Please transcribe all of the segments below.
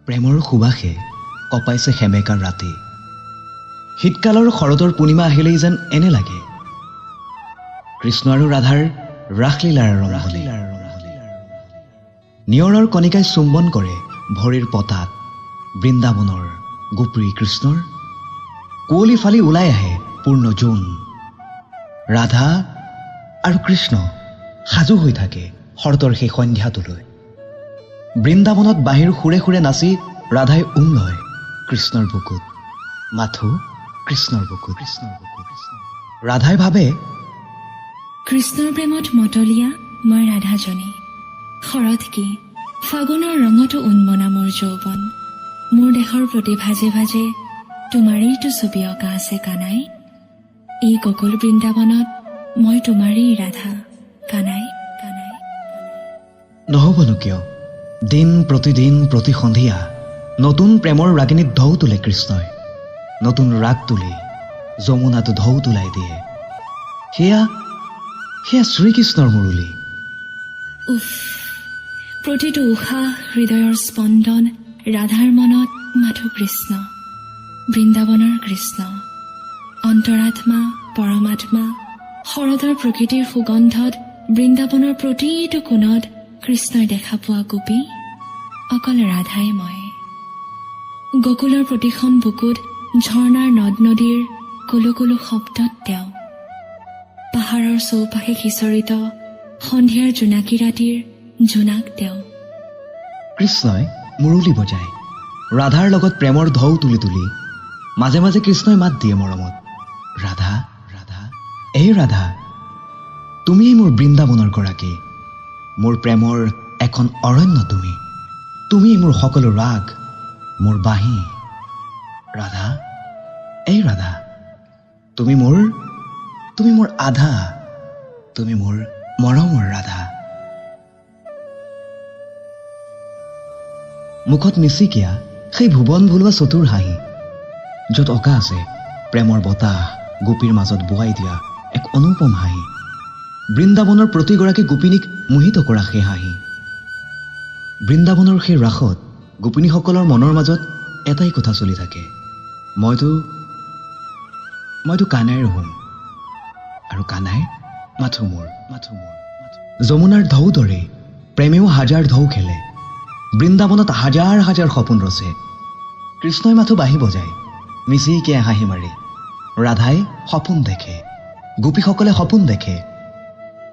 প্ৰেমৰ সুবাসে কঁপাইছে সেমেকাৰ ৰাতি। শীতকালৰ শৰতৰ পূৰ্ণিমা আহিলেই যেন এনে লাগে কৃষ্ণ আৰু ৰাধাৰ ৰাসলীলাৰ আৰম্ভণি। নিয়ৰৰ কণিকাই চুম্বন কৰে ভৰিৰ পতাত বৃন্দাবনৰ গোপী কৃষ্ণৰ। কুঁৱলী ফালি ওলাই আহে পূৰ্ণ জোন। ৰাধা আৰু কৃষ্ণ সাজু হৈ থাকে শৰতৰ সেই সন্ধ্যাটোলৈ। বৃন্দাবনত বাঁহীৰ সুৰে সুৰে নাচি ৰাধাই উম লয় কৃষ্ণৰ বুকুত, মাথো কৃষ্ণৰ বুকুত, কৃষ্ণৰ বুকুত। ৰাধাই ভাবে, কৃষ্ণৰ প্ৰেমত মতলীয়া মই ৰাধাজনী। শৰৎ কি ফাগুনৰ ৰঙতো উন্মনা মোৰ যৌৱন। মোৰ দেহৰ প্ৰতি ভাজে ভাজে তোমাৰেইতো ছবি অঁকা আছে কানাই। এই গকুল বৃন্দাবনত মই তোমাৰেই ৰাধা কানাই, কানাই। নহ'বনো কিয়, দিন প্ৰতিদিন প্ৰতি সন্ধিয়া নতুন প্ৰেমৰ ৰাগিনীত ঢৌ তোলে কৃষ্ণই। নতুন ৰাগ তুলি যমুনাটো ঢৌ তোলাই দিয়ে। সেয়া সেয়া শ্ৰীকৃষ্ণৰ মুৰুলী। উফ, প্ৰতিটো উশাহ, হৃদয়ৰ স্পন্দন ৰাধাৰ মনত মাথো কৃষ্ণ, বৃন্দাবনৰ কৃষ্ণ। অন্তৰাত্মা, পৰমাত্মা, শৰতৰ প্ৰকৃতিৰ সুগন্ধত বৃন্দাবনৰ প্ৰতিটো কোণত কৃষ্ণই দেখা পোৱা গোপী অকল ৰাধাই মই। গকুলৰ প্ৰতিখন বুকুত ঝৰ্ণাৰ নদ নদীৰ কুলু কুলু শব্দত তেওঁ, পাহাৰৰ চৌপাশে সিঁচৰিত সন্ধিয়াৰ জোনাকী ৰাতিৰ জোনাক তেওঁ। কৃষ্ণই মুৰুলী বজায় ৰাধাৰ লগত প্ৰেমৰ ঢৌ তুলি তুলি। মাজে মাজে কৃষ্ণই মাত দিয়ে মৰমত, ৰাধা, ৰাধা, এই ৰাধা, তুমিয়েই মোৰ বৃন্দাবনৰ গৰাকী, মোৰ প্ৰেমৰ এখন অৰণ্য তুমি, তুমিয়েই মোৰ সকলো ৰাগ, মোৰ বাঁহী। ৰাধা, এই ৰাধা, তুমি মোৰ আধা, তুমি মোৰ মৰমৰ ৰাধা। মুখত মিচিকীয়া সেই ভুৱন ভুলোৱা চতুৰ হাঁহি, য'ত অঁকা আছে প্ৰেমৰ বতাহ গোপীৰ মাজত বোৱাই দিয়া এক অনুপম হাঁহি, বৃন্দাবনৰ প্ৰতিগৰাকী গোপিনীক মোহিত কৰা সেই হাঁহি। বৃন্দাবনৰ সেই ৰাসত গোপিনীসকলৰ মনৰ মাজত এটাই কথা চলি থাকে, মইতো মইতো কানাইৰ হ'ম আৰু কানাই মাথো মোৰ, মাথো মোৰ। যমুনাৰ ঢৌ দৰে প্ৰেমেও হাজাৰ ঢৌ খেলে, বৃন্দাবনত হাজাৰ হাজাৰ সপোন ৰচে। কৃষ্ণই মাথো বাঁহী বজায় মিচিকিয়াই হাঁহি মাৰি। ৰাধাই সপোন দেখে, গোপীসকলে সপোন দেখে।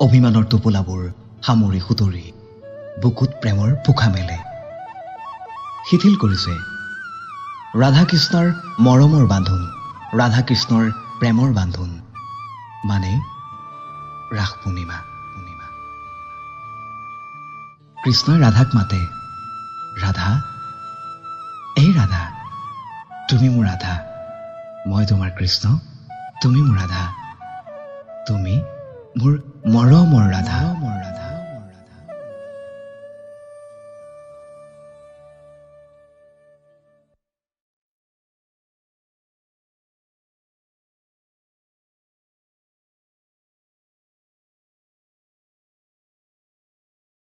অভিমানৰ টোপোলাবোৰ সামৰি সুতৰি বুকুত প্ৰেমৰ পোখা মেলে। শিথিল কৰিছে ৰাধাকৃষ্ণৰ মৰমৰ বান্ধোন, ৰাধাকৃষ্ণৰ প্ৰেমৰ বান্ধোন, মানে ৰাস পূৰ্ণিমা। পূৰ্ণিমা। কৃষ্ণই ৰাধাক মাতে, ৰাধা, এই ৰাধা, তুমি মোৰ ৰাধা, মই তোমাৰ কৃষ্ণ, তুমি মোৰ ৰাধা, তুমি মোৰ মৰমৰ ৰাধা।